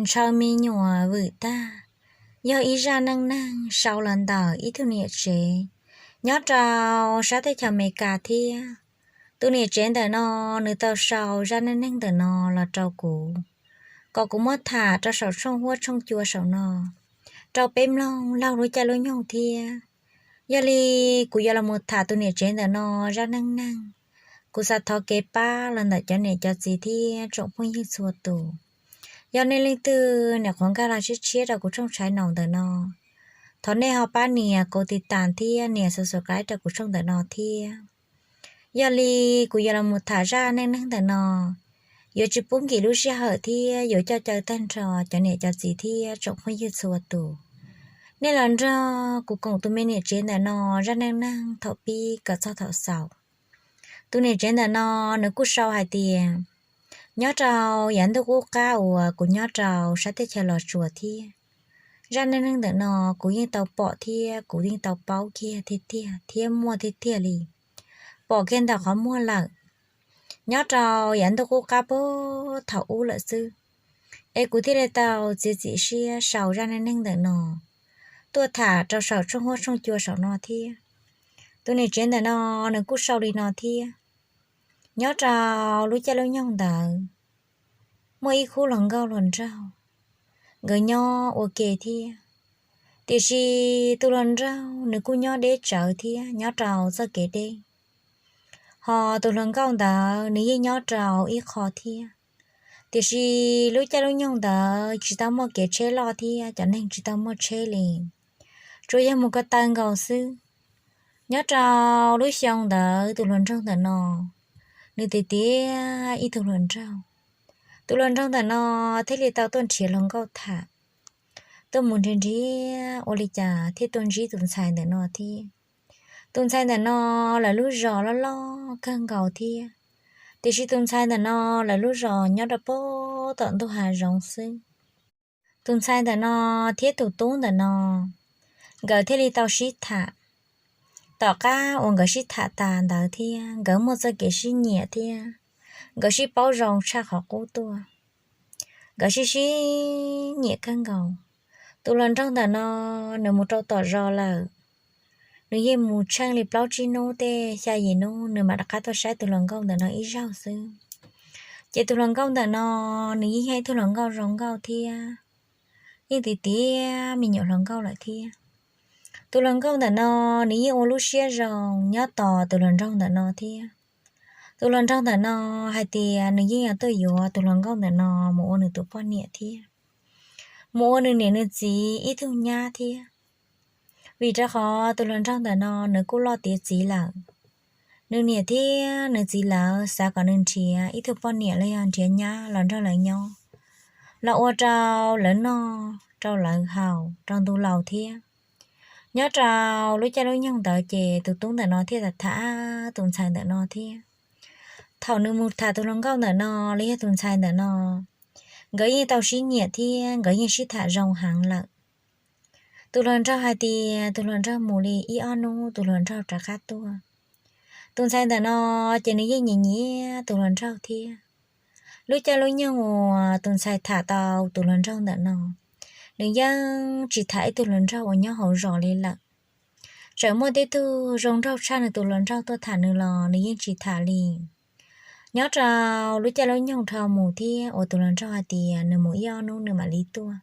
Ntshaw me nyuam vwm tag, yog ib zaj neej neeg sau los ntawm ib tug niam tsev nyob rau sab teb chaws Amelikas thiab. Tus niam tsev ntawm no, nws tau sau zaj neej neeg ntawm no los rau kuv, kom kuv muab tham rau saum tshooj huab tshooj cua saum no rau peb mloog laug lub caij lub nyoog thiab. Yog li kuv yuav los mus tham tus niam tsev ntawm no zaj neej neeg, kuv xav thov kev pab los ntawm cov niam cov txiv thiab tsoom phooj ywg txhua tus. Yog nej leej twg nias qhov nkag los tshiab tshiab rau kuv tshooj tshai naum ntawm no, thov nej ho pab nias kaus tis tas thiab nias subscribe rau kuv tshooj ntawm no thiab. Yog li kuv yuav los mus tham zaj neej neeg ntawm no, yuav tsis pub nkim lub sij hawm thiab yuav coj caw tag nrho cov niam cov txiv thiab tsoom phooj ywg txhua tus, nej los nrog kuv koom tus me niam tsev ntawm no zaj neej neeg thaum pib kom txog thaum xaus. Tus niam tsev ntawm no, nws kuj sau hais tias, nyob rau yav ntuj qub qab uas kuv nyob rau sab teb chaws Los Tsuas thiab, zaj neej neeg ntawm no kuv yeej tau pom thiab kuv yeej tau paub kiag tiag tiag thiab muaj tiag tiag li, pom kiag ntawm qhov muag lawm, nyob rau yav ntuj qub qab puag thaum ub lawm xwb. Es kuv thiaj li tau txiav txim siab sau zaj neej neeg ntawm no tuaj tham rau saum tshooj huab tshooj cua saum no thiab. Tus niam tsev ntawm no, nws kuj sau li no thiab, nyob rau lub caij lub nyoog ntawd, muaj ib khub hluas nkauj hluas nraug, nkawd nyob ua ke thiab. Tiam sis tus hluas nraug nws kuj nyob deb tsawv thiab nyob rau txoj kev deb, ho tus hluas nkauj ntawd nws yeej nyob rau ib qho thiab. Tiam sis lub caij lub nyoog ntawd tsis tau muaj kev tsheb loj thiab cov neeg tsis tau muaj tsheb li, tsuas yog mus ko taw nkaus xwb. Nyob rau lub xyoo ntawd tus hluas nraug ntawm no, nws tiav tiav ib tug hluas nraug. Tus hluas nraug ntawm no thiaj li tau tuaj nrhiav hluas nkauj tham, tuaj mus nrhiav nrhiav ua li cas thiaj tuaj ntsib tus ntxhais ntawm no thiab. Tus ntxhais ntawm no, lawv lub zos loj loj kawg nkaus thiab, tiam sis tus ntxhais ntawm no, lawv lub zos nyob rau puag tom ntug hav zoov xwb. Tus ntxhais ntawm no thiab tus tub ntawm no, nkawd thiaj li tau sib tham. Tom qab uas nkawd sib tham tas ntawd thiab nkawd muaj txoj kev sib nyiam thiab nkawd sib paub zoo tshaj qhov qub tuaj. Nkawd sib sib nyiam kawg nkaus. Tus hluas nraug ntawm no, nws mus rau tom zos lawm, nws yeej mus tsheej li plaub tsib hnub tej xya yim hnub nws mam rov qab tuaj saib tus hluas nkauj ntawm no ib zaug xwb. Ces tus hluas nkauj ntawm no, nws yeej yog ib tug hluas nkauj zoo nkauj thiab, yeej tiav tiav me nyuam hluas nkauj lawm thiab. Tus hluas nkauj ntawm no, nws yeej ua lub siab zoo nyob tos tus hluas nraug ntawm no thiab. Tus hluas nraug ntawm no hais tias nws yeej yuav tuaj yuav tus hluas nkauj ntawm no mus ua nws tus poj niam thiab, mus ua nws niam nws txiv ib tug nyab thiab. Vim rau qhov tus hluas nraug ntawm no nws kuj loj tiav txiv lawm, nws niam thiab nws txiv lawv xav kom nws nrhiav ib tug poj niam los yog nrhiav nyab los nrog lawv nyob, los ua rau lawv noj rau lawv haus rau ntu laus thiab. Nyob rau lub caij lub nyoog ntawd ces tus tub ntawm no thiaj tham tham tus ntxhais ntawm no thiab. Thaum nws mus tham tus hluas nkauj ntawm no los yog tus ntxhais ntawm no, nkawd yeej tau sib nyiam thiab nkawd yeej sib tham zoo heev lawm. Tus hluas nraug hais tias tus hluas nraug mus li ib ob hnub tus hluas nraug rov qab tuaj. Tus ntxhais ntawm no ces nws yeej nyiam nyiam tus hluas nraug thiab. Lub caij lub nyoog uas tus ntxhais tham tau tus hluas nraug ntawm no, nws yeej tsis tham ib tug hluas nraug uas nyob hauv zos li lawm. Txawm muaj tib tug zoo nraug tshaj nws tus hluas nraug tuaj tham nws los nws yeej tsis tham li. Nyob rau lub caij lub nyoog dhau mus thiab uas tus hluas nraug hais tias nws mus ib ob hnub nws mam li tuaj,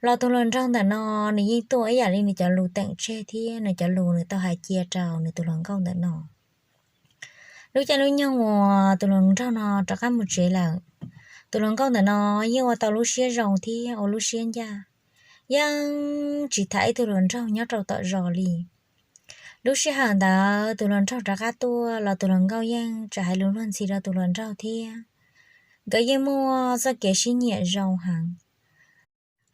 los tus hluas nraug ntawm no nws yeej tuaj ib yam li nws cov lus teem tseg thiab nws cov lus nws tau hais cia rau nws tus hluas nkauj ntawm no. Lub caij lub nyoog uas tus hluas nraug no rov qab mus tsev lawm, tus hluas nkauj ntawm no yeej ua tau lub siab zoo thiab ua lub siab ncaj, yeej tsis tham ib tug hluas nraug nyob rau tom zos li. Lub sij hawm ntawd tus hluas nraug rov qab tuaj los tus hluas nkauj yeej tsis hais lus luag ntxhi rau tus hluas nraug thiab. Nkawd yeej muaj txoj kev sib nyiam zoo heev.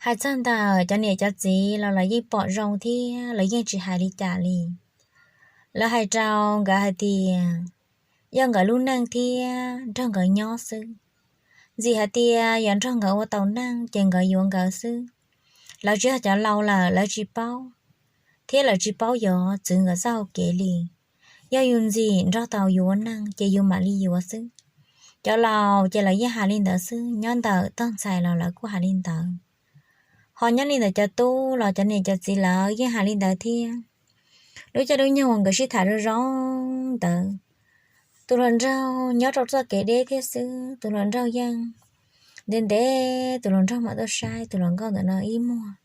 Hais txog ntawm cov niam cov txiv los lawv yeej pom zoo thiab lawv yeej tsis hais li cas li. Lawv hais rau nkawd hais tias yog nkawd lub neej thiab nrog nkawd nyob xwb. Ntxim hais tias yog nrog nkawd ua tau neej ces nkawd yuav nkawd xwb. Lawv tsis yog cov laus lawm lawv tsis paub, thiab lawv tsis paub yuav txwv nkawd txoj hau kev li. Yog yus ntxim nrog tau yus ua neej ces yus mam li yuav xwb. Cov laus ces lawv yeej hais li ntawd xwb, nyob ntawm tog ntxhais los lawv kuj hais li ntawd. Ho nyob li ntawm cov tub los cov niam cov txiv lawv yeej hais li ntawd thiab. Lub caij lub nyoog uas nkawd sib tham zoo zoo ntawd, tus hluas nraug nyob rau txoj kev deb thiab xwb, tus hluas nraug yeej ntev ntev tus hluas nraug mam tuaj saib tus hluas nkauj ntawm no ib muag,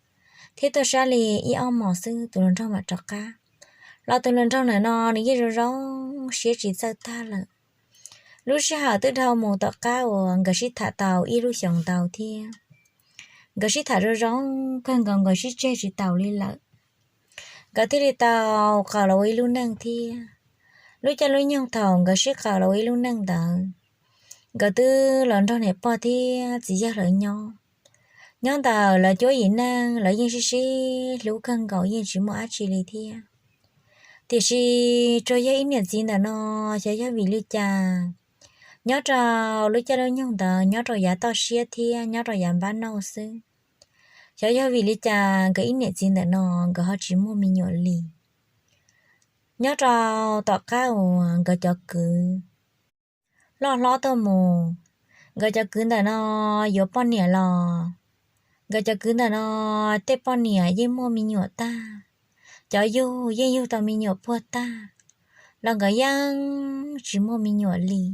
thiab tuaj saib li ib ob hmos xwb tus hluas nraug mam rov qab. Los tus hluas nraug ntawm no nws yeej zoo zoo siab tsis txawj tag lawm. Lub sij hawm twb dhau mus tom qab uas nkawd sib tham tau ib lub xyoos ntau thiab. Nkawd sib tham zoo zoo kawg nkaus, nkawd sib tseg tsis taus li lawm. Nkawd thiaj li tau qaws los ua ib lub neej thiab. Lub caij lub nyoog thaum nkawd sib qaws los ua ib lub neej ntawd, nkawd twb los nrog niam pog thiab txiv yawg lawv nyob. Nyob ntawm lawv cuab yim neej lawv yeej sib sib hlub kawg nkaus, yeej tsis muaj dab tsi li thiab. Tiam sis tsuas yog ib niam txiv ntawm no, xyov yog vim li cas, nyob rau lub caij lub nyoog ntawd nyob rau yav toj siab thiab nyob rau yav npab nauj xwb. Xyov yog vim li cas nkawd ib niam txiv ntawm no nkawd ho tsis muaj me nyuam li. Nyob rau tom qab uas nkawd cov kwv loj hlob tuaj mus, nkawd cov kwv ntawm no yuav poj niam los, nkawd cov kwv ntawm no tej poj niam yeej muaj me nyuam tag, cov yug yeej yug tau me nyuam puag tag, los nkawd yeej tsis muaj me nyuam li.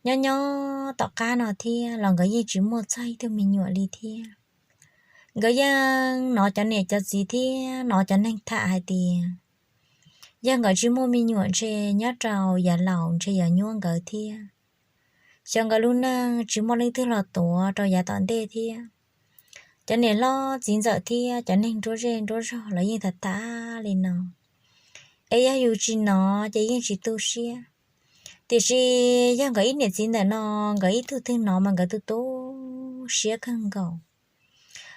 Nyob nyob tom qab no thiab los nkawd yeej tsis muaj txog ib tug me nyuam li thiab. Nkawd yeej hnov cov niam cov txiv thiab hnov cov neeg tham hais tias yog nkawd tsis muaj me nyuam ntshe nyob rau yav laus ntshe yuav nyuaj nkawd thiab. Xyov nkawd lub neej tsis muaj leej twg los tuav rau yav tom ntej thiab. Cov niam hlob txiv ntxawm thiab cov neeg nruab zej nruab zog los yeej tham tham li no, es yog yus tsis hnov ces yeej tsis tu siab. Tiam sis yog nkawd ib niam txiv ntawm no, nkawd ib tug twg hnov mas nkawd tu tu siab kawg nkaus.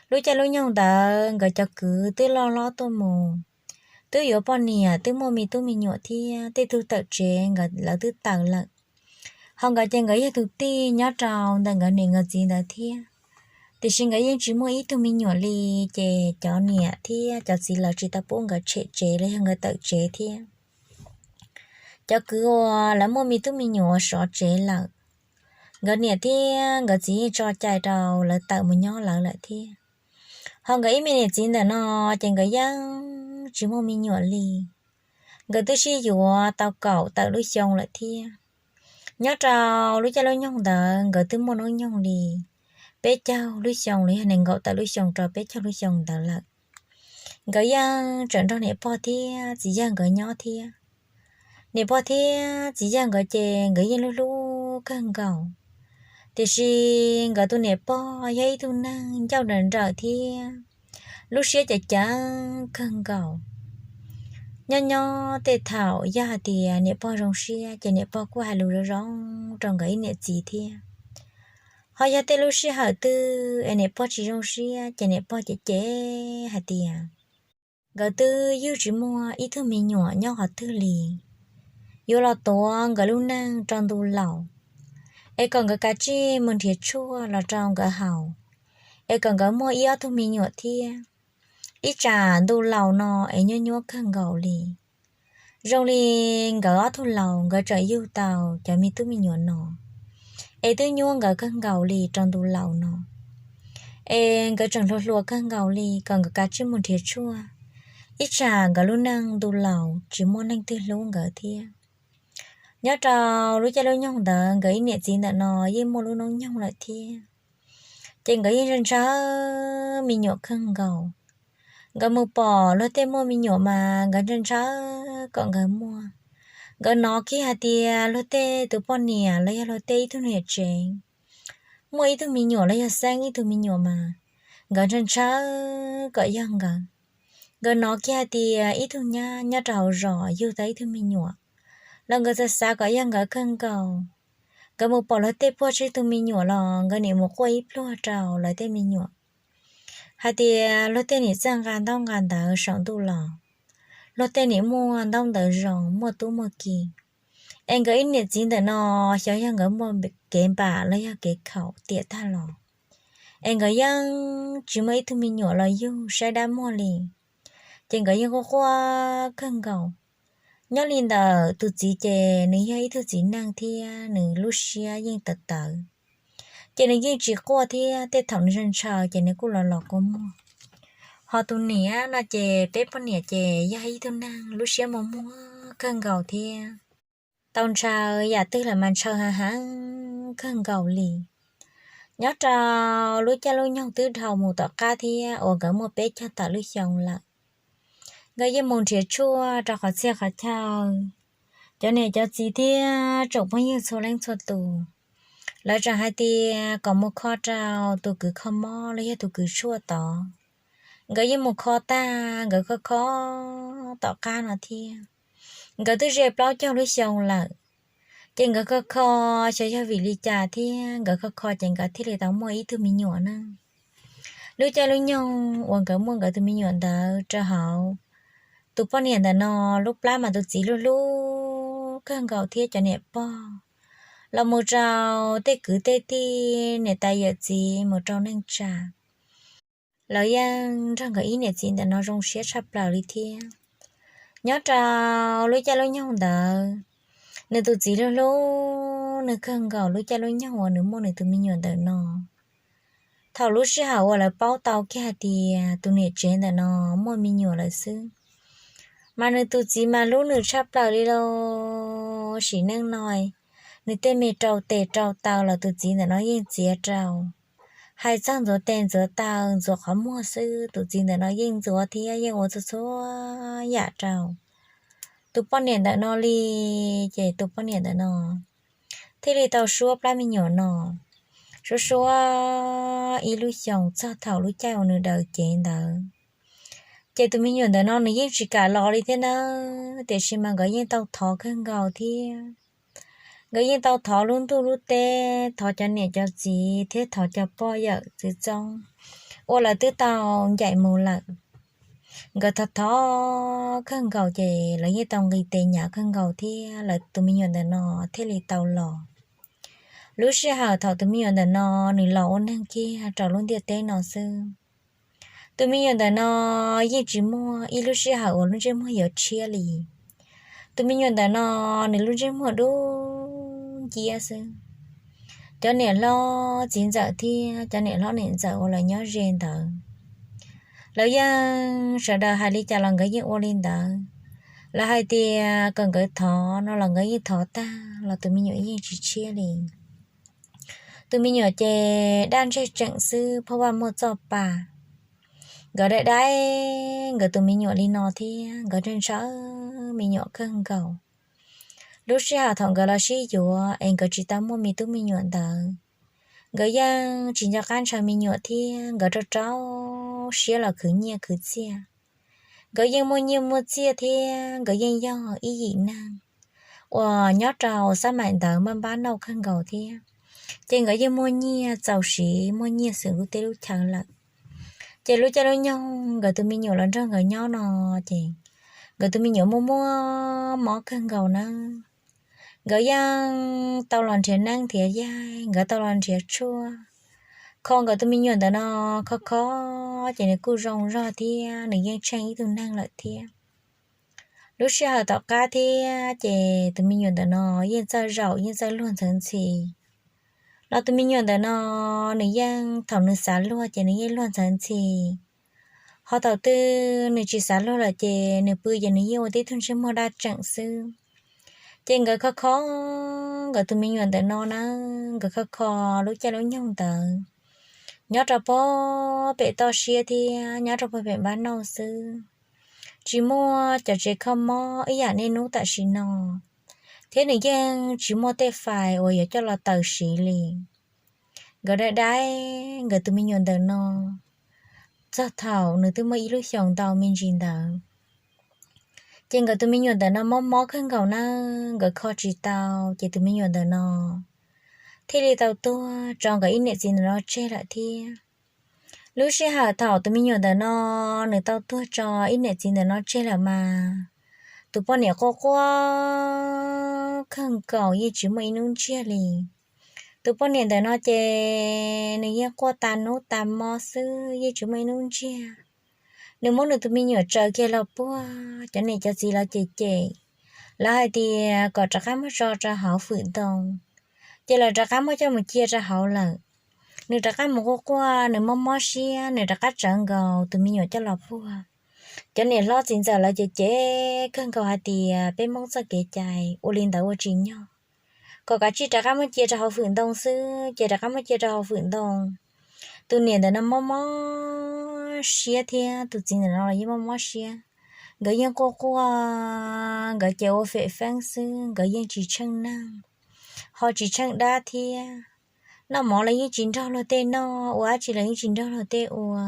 Lub caij lub nyoog ntawd nkawd cov kwv twb loj hlob tuaj mus, twb yuav poj niam, twb muaj me tub me nyuam thiab, tej tug tawm tsev nkawd lawv twb tawm lawm. Ho nkawd ces nkawd yog tus tij nyob rau ntawm nkawd niam nkawd txiv ntawd thiab. Tiam sis nkawd yeej tsis muaj ib tug me nyuam li, ces cov niam thiab cov txiv lawv tsis tau pub nkawd tshem tsev los yog nkawd tawm tsev thiab. Cov kwv uas lawv muaj me tub me nyuam sov tsev lawm, nkawd niam thiab nkawd txiv yeej tso cai rau lawv tawm mus nyob lawv lawm thiab. Ho nkawd ib me niam txiv ntawm no ces nkawd yeej tsis muaj me nyuam li. Nkawd twb sib yuav tau kaum tawm lub xyoo lawm thiab. Nyob rau lub caij lub nyoog ntawd nkawd twb muaj hnub nyoog li peb caug lub xyoo los yog nees nkaum tawm lub xyoo rau peb caug lub xyoo ntawd lawm. Nkawd yeej tseem nrog niam pog thiab txiv yawg nkawd nyob thiab. Niam pog thiab txiv yawg nkawd ces nkawd yeej hlub hlub kawg nkaus. Tiam sis nkawd tus niam pog yog ib tug neeg ncauj nrawm nrawm thiab lub siab ceev ceev kawg nkaus. Nyob nyob tej thaum yog hais tias niam pog zoo siab ces niam pog kuj hais lus zoo zoo rau nkawd ib niam txiv thiab. Ho yog tej lub sij hawm twg es niam pog tsis zoo siab ces niam pog cem cem hais tias nkawd twb yug tsis muaj ib tug me nyuam nyob qhov twg li, yuav los tuav nkawd lub neej rau ntu laus, es kom nkawd kav tsij mus nrhiav tshuaj los rau nkawd haus, es kom nkawd muaj ib ob tug me nyuam thiab. Ib tsam ntu laus no es nyuaj nyuaj kawg nkaus li. Zoo li nkawd ob tug laus nkawd tseem yug tau cov me tub me nyuam no, es twb nyuaj nkawd kawg nkaus li rau ntu laus no. Es nkawd tseem hluas hluas kawg nkaus li, kom nkawd kav tsij mus nrhiav tshuaj, ib tsam nkawd lub neej ntu laus tsis muaj neeg twg hlub nkawd thiab. Nyob rau lub caij lub nyoog ntawd nkawd ib niam txiv ntawm no yeej muaj lub hnub nyoog lawm thiab, ces nkawd yeej ntshaw ntshaw me nyuam kawg nkaus. Nkawd mus pom luag tej muaj me nyuam mas nkawd ntshaw ntshaw kom nkawd muaj. Nkawd hnov kiag hais tias luag tej tus poj niam los yog luag tej ib tug niam tsev muaj ib tug me nyuam los yog xeeb ib tug me nyuam mas nkawd ntshaw ntshaw kom yog nkawd. Nkawd hnov kiag hais tias ib tug nyab nyob rau hauv zos yug tau ib tug me nyuam los nkawd xav xav kom yog nkawd kawg nkaus. Nkawd mus pom luag tej puag tsib tug me nyuam los nkawd nim mus quaj ib pluag rau lawv tej me nyuam hais tias luag tej nim txawj nqa ntaub nqa ntawv saum ntuj los, luag tej nim muaj ntaub ntawv zoo, muaj tub muaj ki. Es nkawd ib niam txiv ntawm no xyov yog nkawd muaj kev npam los yog kev khaum tiam tag los, es nkawd yeej tsis muaj ib tug me nyuam los yug saib dab muag li. Ces nkawd yeej quaj quaj kawg nkaus. Nyob li ntawm tus txiv ces nws yog ib tug txiv neej thiab nws lub siab yeej tawv tawv, ces nws yeej tsis quaj thiab tej thaum nws ntshaw ntshaw ces nws kuj los los kua muag. Ho tus niam no ces peb poj niam ces yog ib tug neeg lub siab muag muag kawg nkaus thiab tau ntshaw yam twg lawm mas ntshaw heev heev kawg nkaus li. Nyob rau lub caij lub nyoog twb dhau mus tom qab thiab uas nkawd muaj peb caug tawm lub xyoo lawm, nkawd yeej mus nrhiav tshuaj rau qhov txhia qhov chaw. Cov niam cov txiv thiab tsoom phooj ywg txhua leej txhua tus, lawv tseem hais tias kom mus kho rau tus kws kho mob los yog tus kws tshuaj tod. Nkawd yeej mus kho tag, nkawd kho kho tom qab no thiab, nkawd twb ze plaub caug lub xyoo lawm, ces nkawd kho kho xyov yog vim li cas thiab nkawd kho kho ces nkawd thiaj li tau muaj ib tug me nyuam na. Lub caij lub nyoog uas nkawd muaj nkawd tus me nyuam ntawd rau hauv, tus poj niam ntawm no lub plab mas tus txiv hlub hlub kawg nkaus thiab cov niam pog los mus rau tej kwv tej tij niam tais yawm txiv mus rau neej tsa, lawv yeej nrog nkawd ib niam txiv ntawm no zoo siab tshaj plaws li thiab. Nyob rau lub caij lub nyoog ntawd, nws tus txiv hlub hlub nws kawg nkaus lub caij lub nyoog uas nws muaj nws tus me nyuam ntawm no. Thaum lub sij hawm uas lawv paub tau kiag hais tias tus niam tsev ntawm no muaj me nyuam lawm xwb, mas nws tus txiv mas hlub nws tshaj plaws li los sim neej no, nws tej me rau tes rau taw los tus txiv ntawm no yeej txiav rau. Hais txog ntxuav tes ntxuav taw ntxuav qhov muag xwb tus txiv ntawm no yeej ntxuav thiab yeej ua txhua txhua yam rau tus poj niam ntawm no li. Ces tus poj niam ntawm no thiaj li tau suab plab me nyuam no, suab suab ib lub xyoos txog thaum lub caij uas nws daws cev ntawd. Ces tus me nyuam ntawm no nws yeej tsis kam los li thiab nawb, tiam sis mas nkawd yeej tau thov kawg nkaus thiab. Nkawd yeej tau thov lub ntuj lub teb, thov cov niam cov txiv thiab thov cov pog yawm txwv txoob uas lawv twb tau ncaim mus lawm. Nkawd thov thov kawg nkaus ces lawv yeej tau nqis tes nyav kawg nkaus thiab lawv tus me nyuam ntawm no thiaj li tau los. Lub sij hawm thaum tus me nyuam ntawm no nws los ua neeg kiag rau lub ntiaj teb no xwb, tus me nyuam ntawm no yeej tsis muaj ib lub sij hawm uas lub ntsej muag yuav tshiab li. Tus me nyuam ntawm no nws lub ntsej muag dub nciab xwb. Cov niam hlob txiv ntxawm thiab cov niam hlob niam ntxawm uas lawv nyob ze ntawd, lawv yeej sawv daws hais li cas los nkawd yeej ua li ntawd. Lawv hais tias kom nkawd thov no los nkawd yeej thov tag los tus me nyuam yeej tsis tshiab li. Tus me nyuam ces daj ntseg tseem xwb, phoj vaj muaj txoj pa. Nkawd dai dai nkawd tus me nyuam li no thiab nkawd ntshaw ntshaw me nyuam kawg nkaus. Lub sij hawm thaum nkawd los sib yuav es nkawd tsis tau muaj me tub me nyuam ntawd, nkawd yeej tsis nco qab ntshaw me nyuam thiab nkawd rau rau siab los khwv nyiaj khwv txiaj. Nkawd yeej muaj nyiaj muaj txiaj thiab nkawd yeej yog ib yim neeg uas nyob rau xab maim ntawd maj npab nauj kawg nkaus thiab. Ces nkawd yeej muaj nyiaj txaus siv muaj nyiaj xwm lub teb lub chaw lawm. Ces lub caij lub nyoog nkawd tus me nyuam los nrog nkawd nyob no, ces nkawd tus me nyuam muaj muaj mob kawg nkaus nawb. Nkawd yeej tau los nrhiav neeb nrhiav yaig, nkawd tau los nrhiav tshuaj. Kho nkawd tus me nyuam ntawm no, kho kho ces nws kuj zoo zog thiab nws yeej tsheej ib tug neeg lawm thiab. Lub sij hawm tom qab thiab ces tus me nyuam ntawm no yeej txawj zaum yeej txawj luag ntxhawv ntxhi. Los tus me nyuam ntawm no nws yeej thaum nws xav luag ces nws yeej luag ntxhawv ntxhi. Ho thaum twg nws tsis xav luag lawm ces nws pw ces nws yeej ua tib tug ntsej muag daj tseem xwb. Ces nkawd kho kho nkawd tus me nyuam ntawm no na, nkawd kho kho lub caij lub nyoog ntawd nyob rau pem toj siab thiab nyob rau pem npab nauj xwb. Tsis muaj cov tsev kho mob ib yam niaj hnub tam sim no, thiab nws yeej tsis muaj tej fais uas yuav coj los taws siv li. Nkawd dai dai nkawd tus me nyuam ntawm no txog thaum nws twb muaj ib lub xyoos ntau me ntsis ntawd. Ces nkawd tus me nyuam ntawm no mob mob kawg nkaus na, nkawd kho tsis tau ces tus me nyuam ntawm no thiaj li tau tuag tso nkawd ib niam txiv ntawm no tseg lawm thiab. Lub sij hawm thaum tus me nyuam ntawm no nws tau tuag tso ib niam txiv ntawm no tseg lawm mas tus poj niam quaj quaj kawg nkaus yeej tsis muaj ib hnub ntsiag li. Tus poj niam ntawm no ces nws yeej quaj tas hnub tas hmo xwb yeej tsis muaj ib hnub ntsiag. Nws muab nws tus me nyuam tsaws kiag los puag, cov niam cov txiv los cem cem, Lawv hais tias kom rov qab muab tso rau hauv fwm ntoo, ces lawv rov qab muab coj mus cia rau hauv lawm. Nws rov qab mus quaj quaj, nws mob mob siab, nws rov qab tsawv nkaus tus me nyuam coj los puag. Cov niam hlob txiv ntxawm lawv ces cem kawg nkaus hais tias peb Hmoob txoj kev cai ua li ntawd ua tsis nyog, kom kav tsij rov qab muab cia rau hauv fwm ntoo xwb, ces rov qab muab cia rau hauv fwm ntoo. Tus niam ntawm no mob mob siab thiab tus txiv ntawm no los yeej mob mob siab. Nkawd yeej quaj quaj, nkawd ces ua fem feeb xwb, nkawd yeej tsis tsheej neeg, ho tsis tsheej dab thiab. Noj mov los yeej tsis nrog luag tej noj, ua dab tsi los yeej tsis nrog luag tej ua.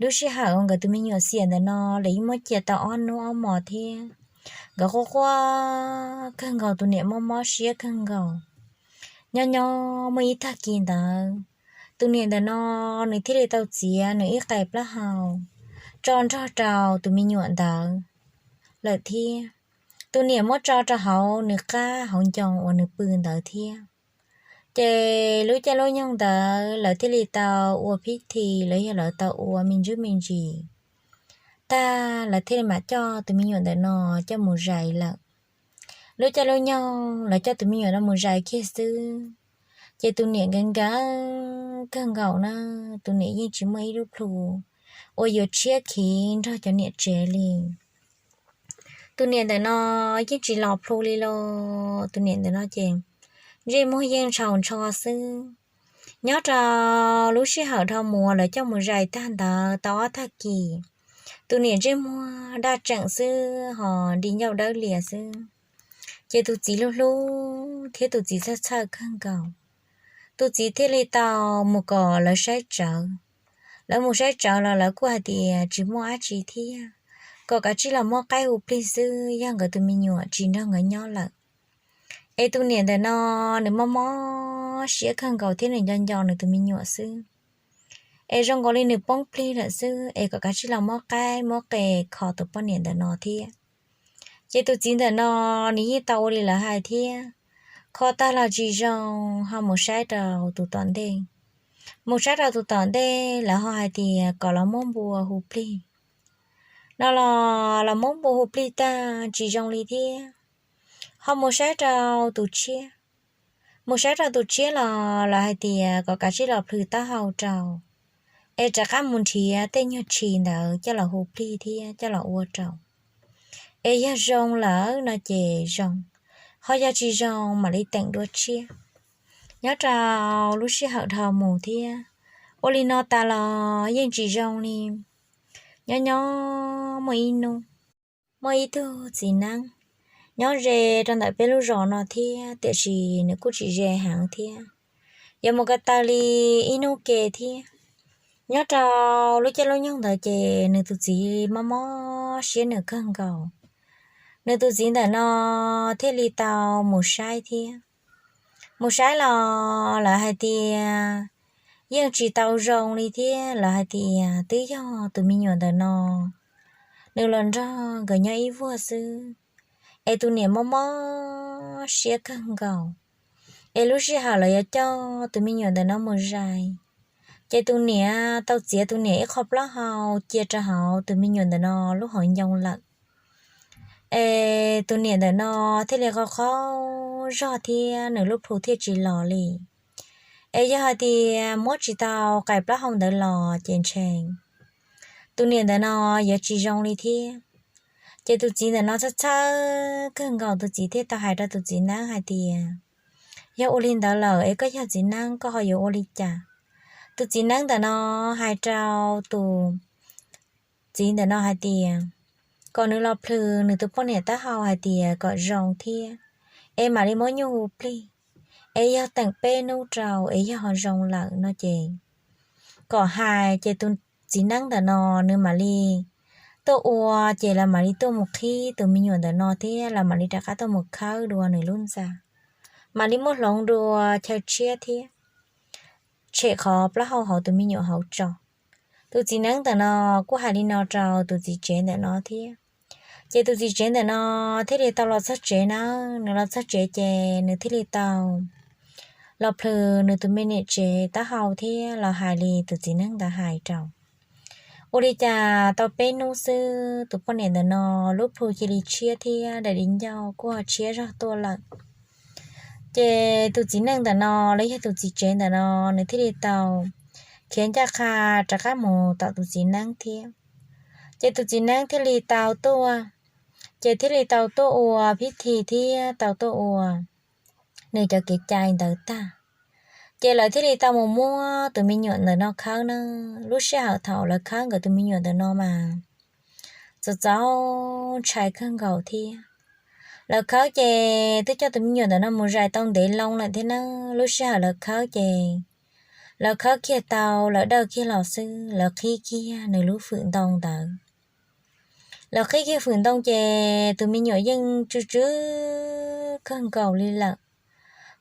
Lub sij hawm uas nkawd tus me nyuam xiam ntawm no lawv yeej muab cia tau ob hnub ob hmos thiab. Nkawd quaj quaj kawg nkaus, tus niam mob mob siab kawg nkaus. Nyob nyob muaj ib tag kis ntawd, tus niam ntawm no nws thiaj li tau txiav nws ib qais plaub hau tso nrog rau tus me nyuam ntawd lawm thiab. Tus niam muab tso rau hauv nws qab hauv ncoo uas nws pw ntawd thiab. Ces lub caij lub nyoog ntawd lawv thiaj li tau ua phib thi, lawv yog lawv tau ua me ntsis me ntsis tag, lawv thiaj li mam coj tus me nyuam ntawm no coj mus zais lawm. Lub caij lub nyoog lawv coj tus me nyuam no mus zais kiag xwb, ces tus niam nkees nkees kawg nkaus na, tus niam yeej tsis muaj ib lub plhu uas yuav tshiab khiv nrog cov niam tsev li. Tus niam ntawm no yeej tsis los plhu li los, tus niam ntawm no ces ntsej muag yeej ntshaus ntsho xwb. Nyob rau lub sij hawm dhau mus lawv coj mus zais tag ntawd tau ob tag kis, tus niam ntsej muag daj tseem xwb ho di ncauj dawb lias xwb. Ces tus txiv hlub hlub thiab tus txiv txhawj txhawj kawg nkaus. Tus txiv thiaj li tau mus kom lawv saib tsawv. Lawv mus saib tsawv los lawv kuj hais tias tsis muaj dab tsi thiab, kom kav tsij los muab qaib hu plig xwb, yog nkawd tus me nyuam tsis nrog nkawd nyob lawm. Es tus niam ntawm no nws mob mob siab kawg nkaus thiab nws nco nco nws tus me nyuam xwb. Es zoo nkaus li nws poob plig lawm xwb, es kom kav tsij los muab qaib muab qe kho tus poj niam ntawm no thiab. Ces tus txiv ntawm no nws yeej tau ua li lawv hais thiab, kho tag los tsis zoo, ho mus saib rau tus tom ntej. Mus saib rau tus tom ntej lawv ho hais tias kom los muab npua hu plig. No los los muab npua hu plig tag tsis zoo li thiab, ho mus saib rau tus tshiab. Mus saib rau tus tshiab los lawv hais tias kom kav tsij los plhws taub hau rau, es rov qab mus nrhiav tej nyuag tshis ntawd coj los hu plig thiab coj los ua rau. Es yog zoo lawm no ces zoo, ho yog tsis zoo mam li teem dua tshiab. Nyob rau lub sij hawm dhau mus thiab, ua li no tas los yeej tsis zoo li. Nyob nyob muaj ib hnub, muaj ib tug txiv neeb nyob ze rau ntawm peb lub zos no thiab, tiam sis nws kuj tsis ze heev thiab, yuav mus ko taw li ib hnub ke thiab. Nyob rau lub caij lub nyoog ntawd ces nws tus txiv mob mob siab nws kawg nkaus. Nws tus txiv ntawm no thiaj li tau mus saib thiab. Mus saib los lawv hais tias yeej tsis tau zoo li thiab, lawv hais tias twb yog tus me nyuam ntawm no nws los nrog nkawd nyob ib vuag xwb, es tus niam mob mob siab kawg nkaus. Es lub sij hawm lawv yuav coj tus me nyuam ntawm no mus zais, ces tus niam tau txiav tus niam ib qho plaub hau cia rau hauv tus me nyuam ntawm no lub hauv ncoo lawm. Es tus niam ntawm no thiaj li qhov qhov zog thiab nws lub plhu thiaj tsis los li. Es yog hais tias muab tsis tau qais plaub hau ntawd los ces ntshe tus niam ntawm no yuav tsis zoo li thiab. Ces tus txiv ntawm no txhawj txhawj kawg nkaus, tus txiv thiaj tau hais rau tus txiv neeb hais tias, yog ua li ntawd lawm es koj yog txiv neeb koj ho yuav ua li cas? Tus txiv neeb ntawm no hais rau tus txiv ntawm no hais tias kom nws los plhws nws tus poj niam taub hau hais tias kom zoo thiab, es mam li muab nyuj hu plig, es yog teem peb hnub rau es yog ho zoo lawm no ces kom hais, ces tus txiv neeb ntawm no nws mam li tuaj ua, ces lawv mam li tuaj mus qhib tus me nyuam ntawm no thiab lawv mam li rov qab tuaj mus khawb dua nws lub ntxa, mam li muab hloov dua chaw tshiab thiab tshem qhov plaub hau hauv tus me nyuam hauv tso. Tus txiv neeb ntawm no kuj hais li no rau tus txiv tsev ntawm no thiab. Ces tus txiv tsev ntawm no thiaj li tau los txog tsev na, nws los txog tsev ces nws thiaj li tau los plhws nws tus me niam tsev taub hau thiab los hais li tus txiv neeb ntawd hais rau. Ua li cas tau peb hnub xwb tus poj niam ntawm no lub plhu cia li tshiab thiab daim di ncauj kuj ho tshiab zog tuaj lawm. Ces tus txiv neej ntawm no los yog tus txiv tsev ntawm no, nws thiaj li tau khiav ncaj qha rov qab mus tom tus txiv neeb thiab. Ces tus txiv neeb thiaj li tau tuaj, ces thiaj li tau tuaj ua phib thi thiab tau tuaj ua nws cov kev cai ntawd tag. Ces lawv thiaj li tau mus muab tus me nyuam ntawm no khawb na. Lub sij hawm thaum lawv khawb nkawd tus me nyuam ntawm no mas txaus txaus ntshai kawg nkaus thiab. Lawv khawb ces twb coj tus me nyuam ntawm no mus zais tau ntev loo lawm thiab na. Lub sij hawm lawv khawb ces lawv khawb kiag tau, lawv dawj kiag los xwb, lawv qhib kiag nws lub fwm ntoo ntawd. Lawv qhib kiag fwm ntoo ces tus me nyuam yeej tsw tsw kawg nkaus li lawm.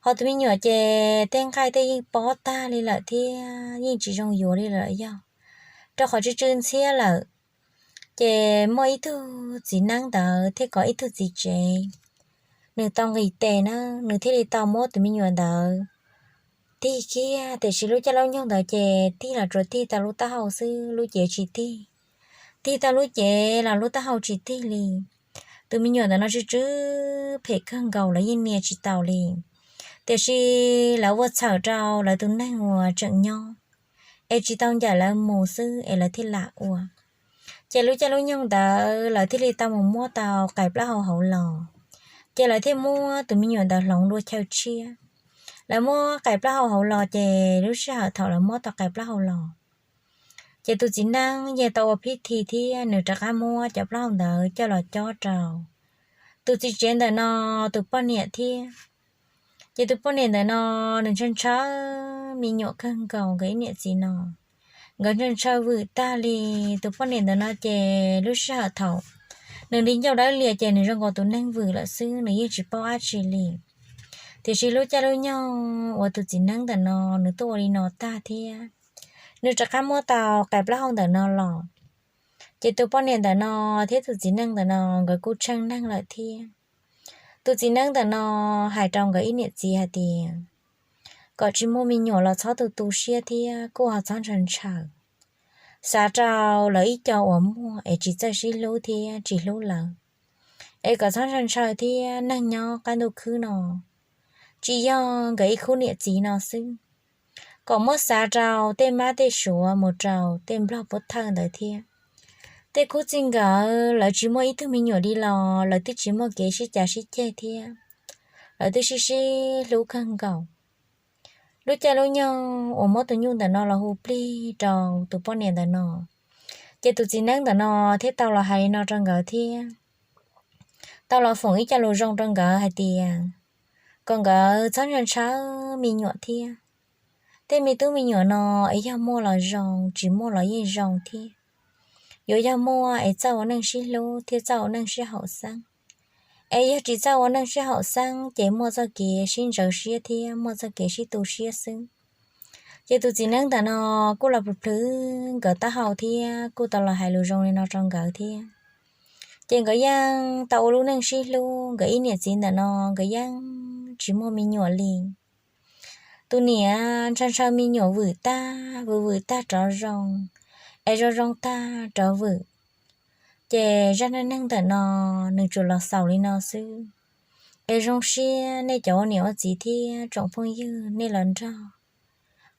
Ho tus me nyuam ces tej nqaij tej yeej pob tag li lawm thiab yeej tsis zoo yuav li lawm yog, rau qhov tsw tsw ntxhiab lawm. Ces muaj ib tug txiv neeb ntawd thiab kom ib tug txiv tsev, nws tau nqis tes na, nws thiaj li tau muab tus me nyuam ntawd tig kiag, tiam sis lub caij lub nyoog ntawd ces tig los tsuas tig tau lub taub hau xwb, lub cev tsis tig. Tig tau lub cev los lub taub hau tsis tig li. Tus me nyuam ntawm no tsw tsw phem kawg nkaus, lawv yeej nias tsis taus li. Tiam sis lawv ua txhawm rau lawv tus neeg uas tseem nyob, es tsis tau ncaim lawv mus xwb es lawv thiaj lam ua. Ces lub caij lub nyoog ntawd lawv thiaj li tau mus muab tau qais plaub hau hauv los, ces lawv thiaj muab tus me nyuam ntawd hloov dua chaw tshiab. Lawv muab qais plaub hau hauv los ces lub sij hawm thaum lawv muab tau qais plaub hau los, ces tus txiv neeb yeej tau ua phib thi thiab nws rov qab muab cov plaub hau ntawd coj los cob rau tus txiv tsev ntawm no tus poj niam thiab. Ces tus poj niam ntawm no nws ntshaw ntshaw me nyuam kawg nkaus, nkawd ib niam txiv no nkawd ntshaw ntshaw vwm tag li. Tus poj niam ntawm no ces lub sij hawm thaum nws li ncauj dawb lias ces nws zoo nkaus tus neeg vwm lawm xwb, nws yeej tsis paub dab tsi li. Tiam sis lub caij lub nyoog uas tus txiv neeb ntawm no nws tuaj ua li no tag thiab, nws rov qab muab tau qais plaub hau ntawm no los, ces tus poj niam ntawm no thiab tus txiv neej ntawm no nkawd kuj tsheej neeg lawm thiab. Tus txiv neeb ntawm no hais rau nkawd ib niam txiv hais tias kom tsis muaj me nyuam los txhob tu tu siab thiab kuj ho txhob ntshaw ntshaw. Xav rau lawv ib co uas muaj es tsis txawj sib hlub thiab tsis hlub lawv, es kom txhob ntshaw ntshaw thiab. Neeg nyob qab ntuj khwb no tsis yog nkawd ib khub niam txiv no xwb, kom muab xav rau tej mab tej suav mus rau tej nplog pub thawj ntawd thiab. Tej khub txij nkawm lawv tsis muaj ib tug me nyuam li los lawv twb tsis muaj kev sib cav sib ceg thiab, lawv twb sib sib hlub kawg nkaus. Lub caij lub nyoog uas muab tus nyuj ntawm no los hu plig rau tus poj niam ntawm no, ces tus txiv neeb ntawm no thiaj tau los hais li no rau nkawd thiab, tau los foom ib co lus zoo rau nkawd hais tias kom nkawd txhob ntshaw ntshaw me nyuam thiab. Tej me tub me nyuam no es yog muaj los zoo, tsis muaj los yeej zoo thiab. Yuav yog muaj es txawj ua neej sib hlub thiab txawj ua neej sib haum xeeb. Es yog tsis txawj ua neej sib haum xeeb ces muaj txoj kev sib ntxhov siab thiab muaj txoj kev sib tu siab xwb. Ces tus txiv neeb ntawm no kuj los plhws plhws nkawd taub hau thiab kuj tau los hais lus zoo li no rau nkawd thiab. Ces nkawd yeej tau ua lub neej sib hlub, nkawd ib niam txiv ntawm no nkawd yeej tsis muaj me nyuam li. Tus niam ntshaw ntshaw me nyuam vwm tag vwm vwm tag rov zoo, es zoo zoo tag rov vwm. Ces zaj neej neeg ntawm no nws tsuas los xaus li no xwb. Es zoo siab nej cov ua niam ua txiv thiab tsoom phooj ywg nej los nrog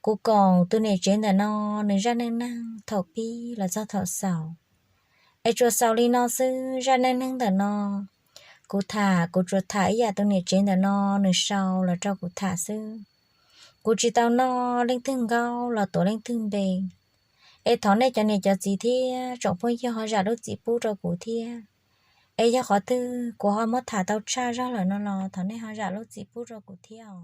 kuv koom tus niam tsev ntawm no nws zaj neej neeg thaum pib los txog thaum xaus. Es tsuas xaus li no xwb, zaj neej neeg ntawm no kuv tham kuv tsuas tham ib yam tus niam tsev ntawm no nws sau los rau kuv tham xwb. Kuv tsis tau noj leej twg nkaub los tuav leej twg npe. Es thov nej cov niam cov txiv thiab tsoom phooj ywg ho zam lub txim pub rau kuv thiab. Es yog qhov twg kuv ho muab tham tau tshaj zog lawm no los thov nej ho zam lub txim pub rau kuv thiab.